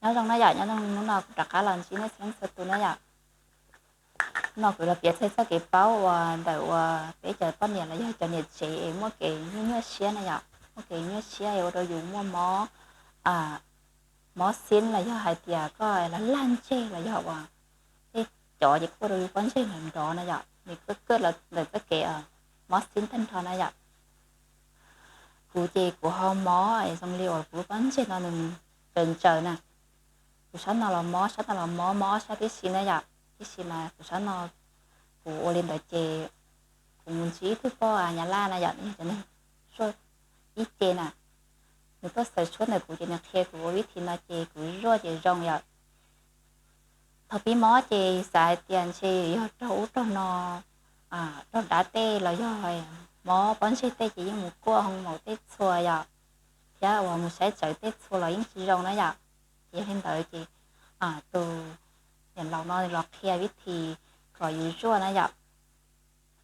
Nyob zoo na yom, nyob zoo hnub no kuv rov qab los ntsib nej txhua leej txhua tus na yom. Hnub no kuv los piav txog txoj kev paub uas ntawm uas peb cov poj niam los yog cov niam tsev es muaj kev nyuaj nyuaj siab na yom, muaj kev nyuaj siab es ua rau yus muaj mob, mob xib los yog hais tias koj los laj ntseg los yog uas tej cov ces kuj ua rau yus pob ntseg nrov nrov na yom, nws kawj kawj los ntawm txoj kev mob xib tag nrho na yom. Kuv ces kuv ho mob es zoo li uas kuv lub pob ntseg no nws tsaws ntsaws na. Kuv sab no los mob, sab no los mob, mob ob sab tib si na yom, tiam sis mas kuv sab no kuv ua li ntawd ces kuv mus ntsib ib tug poj Nyab Laj na yom, yog cov neeg zuaj ib ce na. Nws tuaj xaws tshuaj ntawm kuv ces nws qhia kuv ua vib thi no ces kuv zuaj ces zoo yom. Thaum pib mob ces xav hais tias ntshe yog raug ub raug no, raug dab tej los yog mob pob ntseg tej ces yeej mus kuaj hoo maum tej txhua yom, thiab uas mus saib tsawv tej txhua los yeej tsis zoo na yom. Ces yog li ntawd ces tus niam laus no los qhia vib thi kom yus zuaj na yom.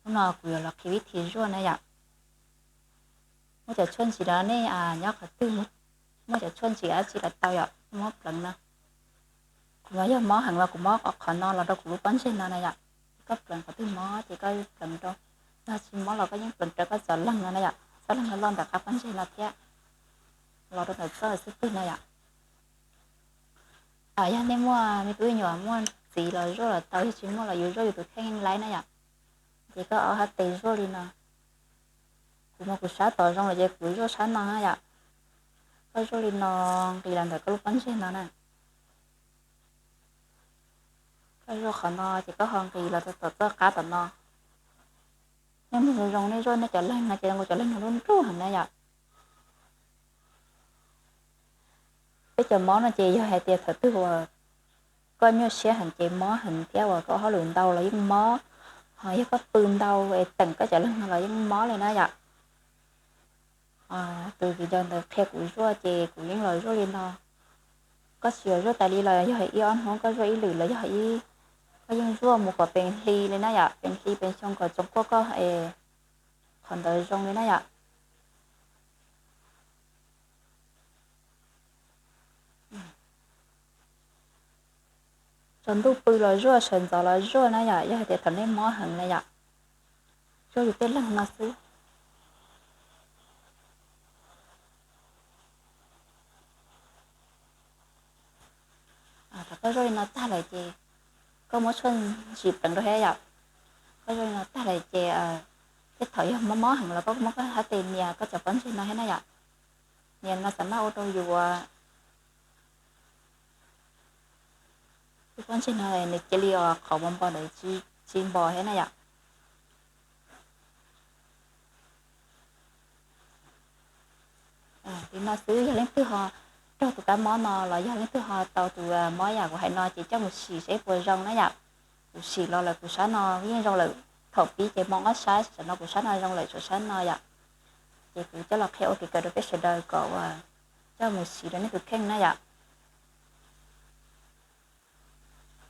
Hnub no kuv yuav los qhia vib thi zuaj na yom. Muaj cov tshuaj ntsim no nej nyob qhov twg, muaj cov tshuaj ntsim dab tsi los tau yom, muab pleev no. Kuv no yog mob heev los kuv mob qhov no los rau kuv lub pob ntseg no na yom. Koj pleev qhov twg mob ces koj pleev rau, yog tsis mob los koj yeej pleev rau koj txoj leeg no na yom, txoj leeg loj loj ntawm qab pob ntseg no thiab, los rau ntawm txoj xub pwg na yom. Yog nej muaj me tub me nyuam muaj txiv los zuaj los tau, yog tsis muaj los yus zuaj yus tus kheej yeej laib na yom. Ces koj ob sab tes zuaj li no. Kuv mas kuv sab tod zoo lawm ces kuv zuaj sab no na yom. Koj zuaj li no, nqis los ntawm koj lub pob ntseg no na. Koj zuaj qhov no ces koj ho nqis los tom txoj qab tom no. Nej mus zoo zoo nej zuaj nej cov leeg no ces zoo nkaus cov leeg no lub nruj heev na yom. Peb cov mob no ces yog hais tias thaum twg uas koj nyuaj siab heev ces mob heev thiab uas koj ua hauj lwm ntau los yeej mob, ho yog koj pw ntau es teem koj cov leeg no los yeej mob li na yom. Tus viv ncaus ntawd qhia kuv zuaj ces kuv yeej los zuaj li no. Koj tsis yog zuaj tas li los yog ib ob hnub koj zuaj ib lwm los yog ib, koj yeej zuaj mus kom pes hli li na yom, pes hli pes xyoo kom tsoom kuaj koj es qhov ntawd zoo li na yom. Tsaus ntuj pw los zuaj, sawv ntxov los zuaj na yom, yog hais tias thaum nej mob heev na yom. Zuaj yus tej leeg no xwb. Thaum koj zuaj li no tag lawm ces koj muab tshuaj ntsim pleev rau thiab yom. Koj zuaj li no tag lawm ces tej thaum yog mob mob heev los koj muab koj sab tes nias koj cov pob ntseg no thiab na yom. Nias no xav maj ua rau yus tus pob ntseg no nws cia li os qhov npo npo ntawd tsis npo thiab na yom. Li no xwb, yog leej twg ho raug tus kab mob no los yog leej twg ho tau tus mob yam kuv hais no ces coj mus sim seb puas zoo na yom. Kuv sim los lawm kuv sab no yeej zoo lawm, thaum pib ces mob ob sab, tam sim no kuv sab no zoo lawm tshuav sab no yom. Ces kuv coj los qhia ua kev kawm rau peb sawv daws kom uas coj mus sim rau nej tus kheej na yom.